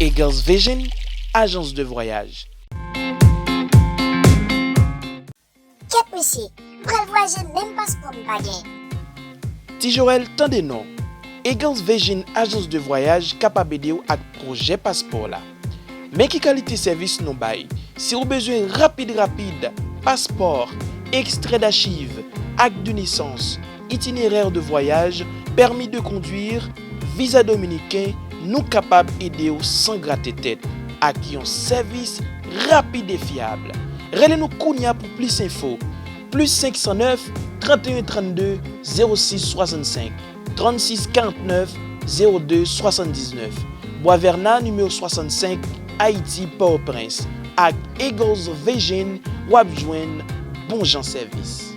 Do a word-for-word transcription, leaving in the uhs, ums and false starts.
Eagles Vision, ajans de vwayaj. Kèt mesye, m pral vwayaje menm paspò m pa gen. Ti Joel, tande non! Eagles Vision, ajans de vwayaj, kapab ede w ak pwojè paspò w la. Men ki kalite sèvis nou bay. Si ou bezwen rapid rapid, paspò, ekstrè dachiv, ak de nesans, itinerè de vwayaj, pèmi de kondwi, viza dominiken, nou kapab ede w san grate tèt ak yon sèvis rapid e fyab. Rele nou kounye a pou plis enfo. Plis senk san nèf, trant e en trannde, zewo sis swasannsenk, trannsis karantnèf, zewo de swasanndiznèf. Bwa Vèna, nimewo swasannsenk, Ayiti, Pòtoprens. Ak Eagles Vision, w ap jwenn bon jan sèvis.